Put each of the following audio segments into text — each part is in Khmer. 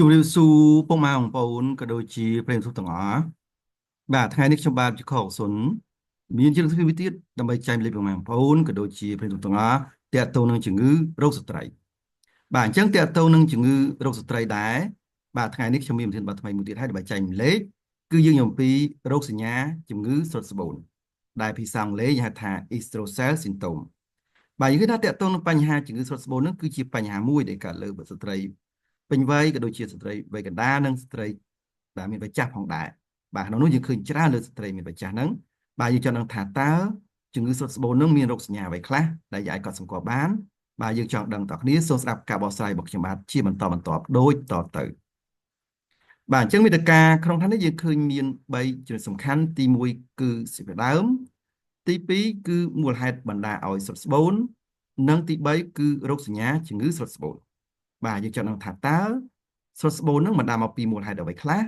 ជំរាបសួរពុកម៉ែបងប្អូនក៏ដូចជាប្រិយមិត្តទាំងអស់បាទថ្ងៃនេះខ្ញុំបាទជាខកសុនមានជារឿងមួយទៀតដើម្បីចែករំលែកពុកម៉ែបងប្អូនក៏ដូចជាប្រិយមិត្តទាំងអស់ទាក់ទងនឹងជំងឺរោគស្ត្រីបាទអញ្ចឹងទាក់ទងនឹងជំងឺរោគស្ត្រីដែរបាទថ្ងៃនេះខ្ញុំមានប្រធានបទថ្មីមួយទៀតហើយដើម្បីចែករំលែកគឺយើងនិយាយអំពីរោគសញ្ញាជំងឺស្រុតស្បូនដែលភាសាអង់គ្លេសហៅថា estrocell syndrome បាទយើងឃើញថាទាក់ទងនឹងបញ្ហាជំងឺស្រុតស្បូននឹងគឺជាបញ្ហាមួយដែលកើតលើស្ត្រីពេញវ័យក៏ដូចជាស្ត្រីវ័យកណ្ដាលនិងស្ត្រីបាទមានវ័យចាស់ផងដែរបាទក្នុងនោះយើងឃើញច្រើនលើស្ត្រីមានវ័យចាស់ហ្នឹងបាទយើងចង់ដឹងថាតើជំងឺស្រុតស្បូននឹងមានរោគសញ្ញាអ្វីខ្លះដែលយើងអាចកត់សម្គាល់បានបាទយើងចង់ដឹងតគ្នាសូមស្ដាប់ការបកស្រាយរបស់ខ្ញុំបាទជាបន្តបន្ទាប់ដូចតទៅបាទអញ្ចឹងមេត្តាក្នុងឋាននេះយើងឃើញមាន3ចំណុចសំខាន់ទី1គឺសេចក្តីដើមទី2គឺមូលហេតុបណ្ដាលឲ្យស្រុតស្បូននិងទី3គឺរោគសញ្ញាជំងឺស្រុតស្បូនបាទយើងចង់ដឹងថាតើស្រុតស្បូននឹងបណ្ដាលមកពីមូលហេតុអ្វីខ្លះ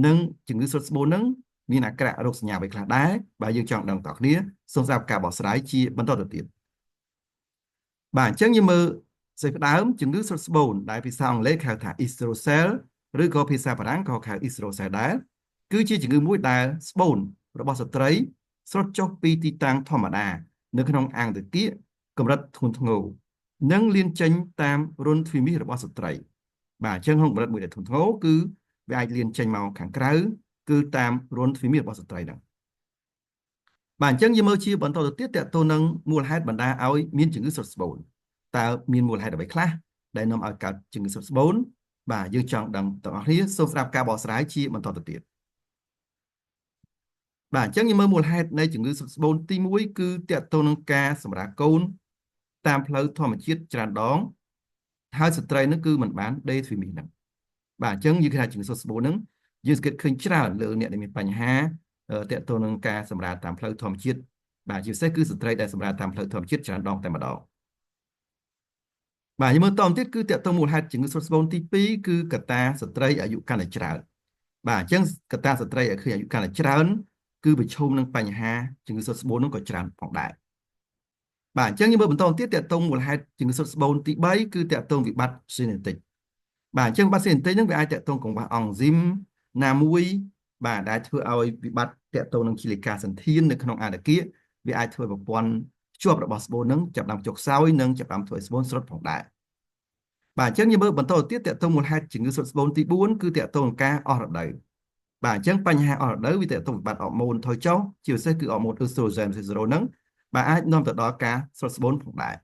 និងជំងឺស្រុតស្បូននឹងមានអាក្រក់រោគសញ្ញាអ្វីខ្លះដែរបាទយើងចង់ដឹងតគ្នាសូមស្ដាប់ការបកស្រាយជាបន្តទៅទៀតបាទអញ្ចឹងយើងមើលសេចក្តីដើមជំងឺស្រុតស្បូនដែលភាសាអង់គ្លេសហៅថា estrocell ឬក៏ភាសាបារាំងក៏ហៅ estrocell ដែរគឺជាជំងឺមួយដែលស្បូនរបស់ស្ត្រីស្រុតចុះពីទីតាំងធម្មតានៅក្នុងអាងត្រគាកកម្រិតធ្ងន់ធ្ងរនិងលៀនចេញតាមរន្ធទ្វារមាសរបស់ស្ត្រីបាទអញ្ចឹងក្នុងកម្រិតមួយដែលធ្ងន់ធ្ងរគឺវាអាចលៀនចេញមកខាងក្រៅគឺតាមរន្ធទ្វារមាសរបស់ស្ត្រីហ្នឹងបាទអញ្ចឹងយើងមើលជាបន្តទៅទៀតតទៅនឹងមូលហេតុបណ្ដាលឲ្យមានជំងឺស្រុតស្បូនតើមានមូលហេតុអ្វីខ្លះដែលនាំឲ្យកើតជំងឺស្រុតស្បូនបាទយើងចង់ដឹងទាំងអស់គ្នាសូមស្ដាប់ការបកស្រាយជាបន្តទៅទៀតបាទអញ្ចឹងយើងមើលមូលហេតុនៃជំងឺស្រុតស្បូនទី1គឺតកតទៅនឹងការសម្រាលកូនតាមផ្លូវធម្មជាតិច្រើនដងហើយស្ត្រីនឹងគឺមិនបានដេទ្វីមីហ្នឹងបាទអញ្ចឹងយើងគេថាជំងឺស្រុតស្បូនហ្នឹងយើងសង្កេតឃើញច្រើនលើអ្នកដែលមានបញ្ហាតកតទៅនឹងការសម្រាលតាមផ្លូវធម្មជាតិបាទជាពិសេសគឺស្ត្រីដែលសម្រាលតាមផ្លូវធម្មជាតិច្រើនដងតែម្ដងបាទយើងមើលតទៀតគឺតកតងមូលហេតុជំងឺស្រុតស្បូនទី2គឺកត្តាស្ត្រីអាយុកាន់តែច្រើនបាទអញ្ចឹងកត្តាស្ត្រីឲ្យឃើញអាយុកាន់តែច្រើនគឺប្រឈមនឹងបញ្ហាជំងឺស្រុតស្បូននោះក៏ច្រើនផងដែរបាទអញ្ចឹងយើងមើលបន្តទៀតតកតងមូលហេតុជំងឺស្រុតស្បូនទី3គឺតកតងវិបត្តិសេនេទិកបាទអញ្ចឹងវិបត្តិសេនេទិកហ្នឹងវាអាចតកតងកង្វះអង់ស៊ីមណាមួយបាទដែលធ្វើឲ្យវិបត្តិតកតងនឹងជីលិកាសន្ធាននៅក្នុងអារគាវាអាចធ្វើប្រព័ន្ធភ្ជាប់របស់ស្បូននឹងចាប់ដើមចុកខ្សោយនិងចាប់ដើមធ្វើឲ្យស្បូនស្រុតផងដែរបាទអញ្ចឹងយើងមើលបន្តទៀតតកតងមូលហេតុជំងឺស្រុតស្បូនទី4គឺតកតងនឹងការអស់រដូវបាទអញ្ចឹងបញ្ហាអស់រដូវវាតកតងវិបត្តិអរម៉ូនថយចុះជាពិសេសគឺអរម៉ូនអេស្ត្រូសែនសេស្រូហ្នឹងបាទអាចនាំទៅដល់ការស្រុតស្បូនផងដែរ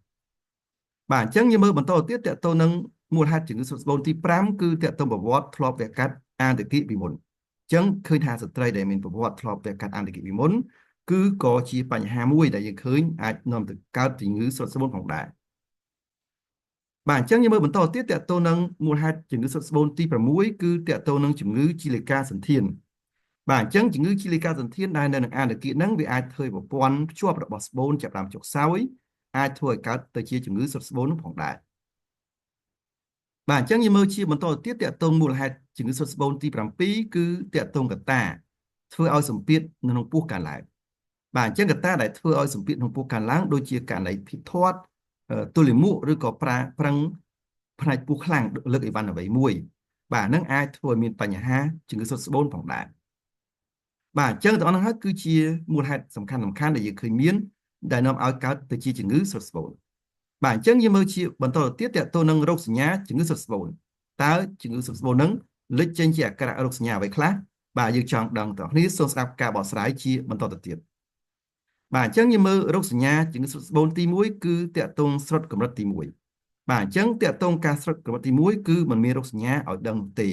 បាទអញ្ចឹងយើងមើលបន្តទៀតតកតងនឹងមូលហេតុជំងឺស្រុតស្បូនទី5គឺតកតងប្រវត្តិធ្លាប់វះកាត់អានតគិពីមុនអញ្ចឹងឃើញថាស្ត្រីដែលមានប្រវត្តិធ្លាប់វះកាត់អានតគិពីមុនគឺក៏ជាបញ្ហាមួយដែលយើងឃើញអាចនាំទៅកើតជំងឺស្រុតស្បូនផងដែរបាទអញ្ចឹងយើងមើលបន្តទៀតតកតទៅនឹងមូលហេតុជំងឺស្រុតស្បូនទី6គឺតកតទៅនឹងជំងឺជីលិកាសន្ធានបាទអញ្ចឹងជំងឺជីលិកាសន្ធានដែលនៅនឹងអានគាហ្នឹងវាអាចធ្វើប្រព័ន្ធភ្ជាប់របស់ស្បូនចាប់ដើមចុកខ្សោយអាចធ្វើឲ្យកើតទៅជាជំងឺស្រុតស្បូននោះផងដែរបាទអញ្ចឹងយើងមើលជាបន្តទៀតតកតងមូលហេតុជំងឺស្រុតស្បូនទី7គឺតកតងកតាធ្វើឲ្យសម្ពាធនៅក្នុងពោះកើនឡើងបាទអញ្ចឹងកត្តាដែលធ្វើឲ្យសម្ពាធក្នុងពោះកើនឡើងដូចជាករណីភាពធាត់ទលិមុឬក៏ប្រាប្រឹងផ្នែកពោះខ្លាំងលើកអីវ៉ាន់អ្វីមួយបាទហ្នឹងអាចធ្វើឲ្យមានបញ្ហាជំងឺស្រុតស្បូនផងដែរបាទអញ្ចឹងទាំងអស់ហ្នឹងហើយគឺជាមូលហេតុសំខាន់សំខាន់ដែលយើងឃើញមានដែលនាំឲ្យកើតទៅជាជំងឺស្រុតស្បូនបាទអញ្ចឹងយើងមើលជាបន្តទៅទៀតតទៅនឹងរោគសញ្ញាជំងឺស្រុតស្បូនតើជំងឺស្រុតស្បូនហ្នឹងលេចចេញជាអាក្រក់រោគសញ្ញាអ្វីខ្លះបាទយើងចង់ដឹងទាំងគ្នាសូមស្ដាប់ការបកស្រាយជាបន្តទៅទៀតបាទអញ្ចឹងយើងមើលរោគសញ្ញាជំងឺស្រុតស្បូនទី1គឺតកតងស្រុតកម្រិតទី1បាទអញ្ចឹងតកតងការស្រុតកម្រិតទី1គឺมันមានរោគសញ្ញាឲ្យដឹងទេ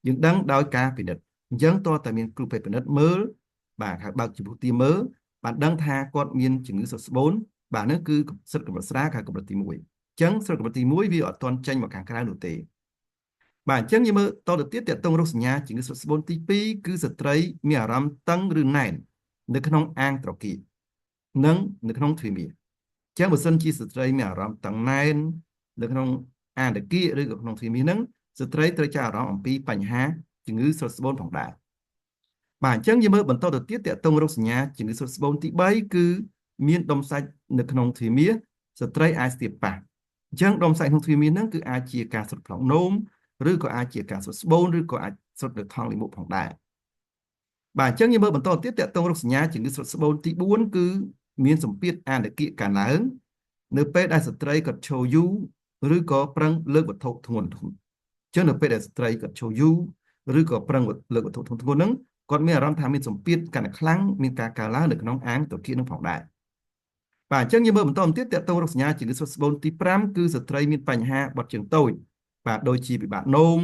យើងដឹងដោយការពិនិត្យអញ្ចឹងតើតែមានគ្រូពេទ្យពិនិត្យមើលបាទហៅបើកចំពោះទីមើលបានដឹងថាគាត់មានជំងឺស្រុតស្បូនបាទនោះគឺស្រុតកម្រិតស្រាលហៅកម្រិតទី1អញ្ចឹងស្រុតកម្រិតទី1វាអត់ទាន់ចេញមកខាងក្រៅនោះទេបាទអញ្ចឹងយើងមើលតទៅទៀតតកតងរោគសញ្ញាជំងឺស្រុតស្បូនទី2គឺស្ត្រីមានអារម្មណ៍តឹងឬណែននៅក្នុងអាងត្រគាកនិងនៅក្នុងទ្វារមាសអញ្ចឹងបើសិនជាស្ត្រីមានអារម្មណ៍តឹងណែននៅក្នុងអាងត្រគាកឬក៏ក្នុងទ្វារមាសហ្នឹងស្ត្រីត្រូវចាប់អារម្មណ៍អំពីបញ្ហាជំងឺស្រុតស្បូនផងដែរបាទអញ្ចឹងយើងមើលបន្តទៅទៀតតកតងរោគសញ្ញាជំងឺស្រុតស្បូនទី3គឺមានដុំសាច់នៅក្នុងទ្វារមាសស្ត្រីអាចស្ទាបប៉ះអញ្ចឹងដុំសាច់ក្នុងទ្វារមាសហ្នឹងគឺអាចជាការស្រុតផ្លុងនោម ឬក៏អាចជាការស្រុតស្បូនឬក៏អាចស្រុតនៅថង់លាមកផងដែរបាទអញ្ចឹងយើងមើលបន្តទៀតតកតងរោគសញ្ញាជំងឺស្រុតស្បូនទី4គឺមានសម្ពាធអានគាកើនឡើងនៅពេលដែលស្ត្រីគាត់ឈរយូរឬក៏ប្រឹងលើកវត្ថុធ្ងន់ធ្ងរអញ្ចឹងនៅពេលដែលស្ត្រីគាត់ឈរយូរឬក៏ប្រឹងលើកវត្ថុធ្ងន់ធ្ងរហ្នឹងគាត់មានអារម្មណ៍ថាមានសម្ពាធកាន់តែខ្លាំងមានការកើនឡើងនៅក្នុងអាងត្រគាកនឹងផងដែរបាទអញ្ចឹងយើងមើលបន្តទៀតតកតងរោគសញ្ញាជំងឺស្រុតស្បូនទី5គឺស្ត្រីមានបញ្ហាបត់ជើងតូចបាទដូចជាពិបាកនោម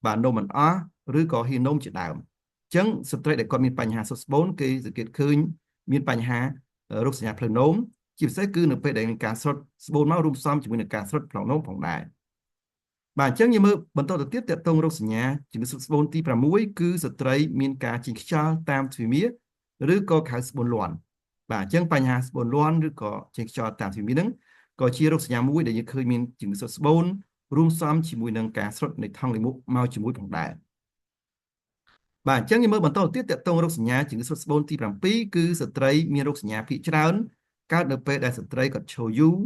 បាទនោមមិនអស់ឬក៏ហ៊ាននោមជាដើមអញ្ចឹងស្ត្រីដែលគាត់មានបញ្ហាស្រុតស្បូនគេសង្កេតឃើញមានបញ្ហារោគសញ្ញាផ្លូវនោមជាពិសេសគឺនៅពេលដែលមានការស្រុតស្បូនមករួមផ្សំជាមួយនឹងការស្រុតផ្លូវនោមផងដែរបាទអញ្ចឹងយើងមើលបន្តទៅទៀតតកតងរោគសញ្ញាជំងឺស្រុតស្បូនទី6គឺស្ត្រីមានការចេញខ្យល់តាមទ្វារមាឬក៏ខៅស្បូនលាន់បាទអញ្ចឹងបញ្ហាស្បូនលាន់ឬក៏ចេញខ្យល់តាមទ្វារមាហ្នឹងក៏ជារោគសញ្ញាមួយដែលយើងឃើញមានជំងឺស្រុតស្បូនរួមផ្សំជាមួយនឹងការស្រុតនៃថង់លាមកមកជាមួយផងដែរបាទអញ្ចឹងយើងមើលបន្តទៀតតកតងរោគសញ្ញាជំងឺស្រុតស្បូនទី7គឺស្ត្រីមានរោគសញ្ញាភាគច្រើនកើតនៅពេលដែលស្ត្រីគាត់ឈរយូរ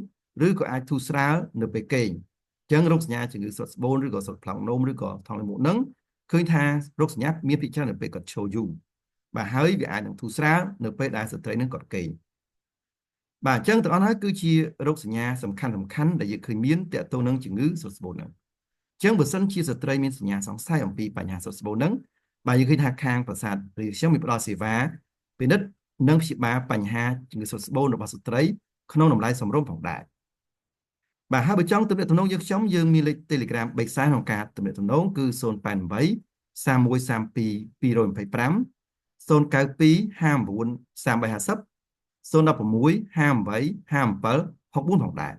ឬក៏អាចធូរស្រាលនៅពេលគេងអញ្ចឹងរោគសញ្ញាជំងឺស្រុតស្បូនឬក៏ស្រុតផ្លោងនោមឬក៏ថង់លាមកហ្នឹងឃើញថារោគសញ្ញាមានភាគច្រើននៅពេលគាត់ឈរយូរបាទហើយវាអាចនឹងធូរស្រាលនៅពេលដែលស្ត្រីនឹងគាត់គេងបាទអញ្ចឹងទាំងអស់ហើយគឺជារោគសញ្ញាសំខាន់សំខាន់ដែលយើងឃើញមានតកតងនឹងជំងឺស្រុតស្បូនហ្នឹងអញ្ចឹងបើសិនជាស្ត្រីមានសញ្ញាសង្ស័យអំពីបញ្ហាស្រុតស្បូនហ្នឹងបាទយើងឃើញថាខាងប្រាសាទរាជខ្ញុំមានផ្ដល់សេវាពិនិត្យនិងព្យាបាលបញ្ហាជំងឺស្រុតស្បូនរបស់ស្ត្រីក្នុងតម្លៃសមរម្យផងដែរបាទហើយបើចង់ទំនាក់ទំនងយើងខ្ញុំយើងមានលេខ Telegram 3ខ្សែក្នុងការទំនាក់ទំនងគឺ088 3132 225 092 59 3350 016 58 57 64ផងដែរ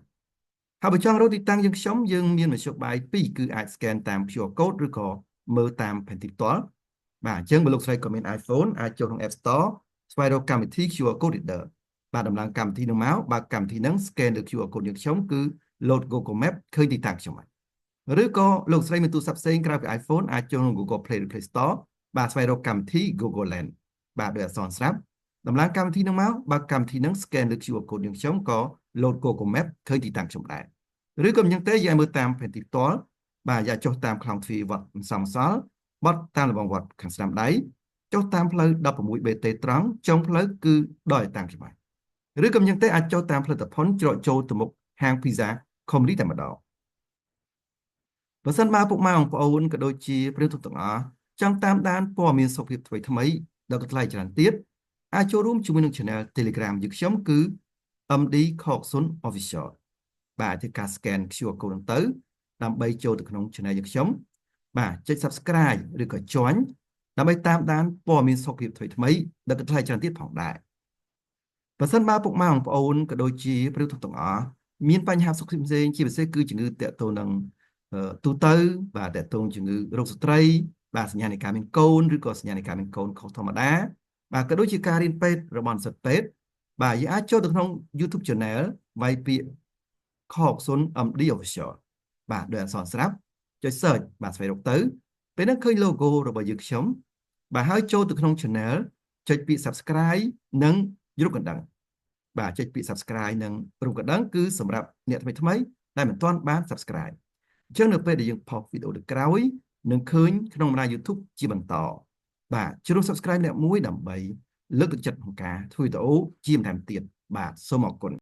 ហើយបើចង់រកទីតាំងយើងខ្ញុំយើងមានមធ្យោបាយពីរគឺអាច scan តាម QR code ឬក៏មើលតាមផែនទីផ្ទាល់បាទអញ្ចឹងបើលោកស្រីក៏មាន iPhone អាចចូលក្នុង App Store ស្វែងរកកម្មវិធី QR code reader បាទដំឡើងកម្មវិធីនឹងមកបើកម្មវិធីហ្នឹង scan លើ QR code យើងខ្ញុំគឺ load Google Map ឃើញទីតាំងខ្ញុំហើយឬក៏លោកស្រីមានទូរស័ព្ទផ្សេងក្រៅពី iPhone អាចចូលក្នុង Google Play ឬ Play Store បាទស្វែងរកកម្មវិធី Google Lens បាទដោយអក្សរស្រាប់ដំឡើងកម្មវិធីនឹងមកបើកម្មវិធីនឹង scan លើ QR code យើងខ្ញុំក៏ load Google Map ឃើញទីតាំងខ្ញុំដែរឬក៏មិនចឹងទេយើងឲ្យមើលតាមផែនទីផ្ទាល់បាទយ៉ាចុះតាមខ្លងទ្វារវត្តសំសល់បត់តាមលបងវត្តខាងស្ដាំដៃចុះតាមផ្លូវ 16BT ត្រង់ចុងផ្លូវគឺដល់តាមខ្ញុំហើយឬក៏មិនចឹងទេអាចចុះតាមផ្លូវតផុនច្រកចូលទៅមុខហាង Pizza Comedy តែម្ដងបើសិនបើពុកម៉ែបងប្អូនក៏ដូចជាប្រិយមិត្តទាំងអស់ចង់តាមដានព័ត៌មានសុខភាពថ្មីថ្មីដល់កន្លែងច្រើនទៀតអាចចូលរួមជាមួយនឹង Channel Telegram យើងខ្ញុំគឺ MD Khoksun Official បាទធ្វើការ scan QR code ហ្នឹងទៅដើម្បីចូលទៅក្នុង Channel យើងខ្ញុំបាទចុច Subscribe ឬក៏ Join ដើម្បីតាមដានព័ត៌មានសុខភាពថ្មីថ្មីដល់កន្លែងច្រើនទៀតផងដែរបើសិនបើពុកម៉ែបងប្អូនក៏ដូចជាប្រិយមិត្តទាំងអស់មានបញ្ហាសុខភាពផ្សេងជាពិសេសគឺជំងឺតាក់ទងនឹងទូទៅបាទតាក់ទងជំងឺរោគស្ត្រីបាទសញ្ញានៃការមានកូនឬក៏សញ្ញានៃការមានកូនខុសធម្មតាបាទក៏ដូចជាការរៀនពេទ្យរបស់និស្សិតពេទ្យបាទយើងអាចចូលទៅក្នុង YouTube Channel វាយពាក្យខកសុន MD Official បាទដោយអក្សរស្រាប់ចុច search បាទស្វែងរកទៅពេលហ្នឹងឃើញ logo របស់យើងខ្ញុំបាទហើយចូលទៅក្នុង Channel ចុចពាក្យ Subscribe និងរូបកណ្ដឹងបាទចុចពាក្យ Subscribe និងរូបកណ្ដឹងគឺសម្រាប់អ្នកថ្មីថ្មីដែលមិនទាន់បាន Subscribe អញ្ចឹងនៅពេលដែលយើងផុសវីដេអូទៅក្រោយនឹងឃើញក្នុងបណ្ដាញ YouTube ជាបន្តបាទជ្រុំ Subscribe អ្នកមួយដើម្បីលើកទឹកចិត្តក្នុងការធ្វើវីដេអូជាបន្ថែមទៀតបាទសូមអរគុណ។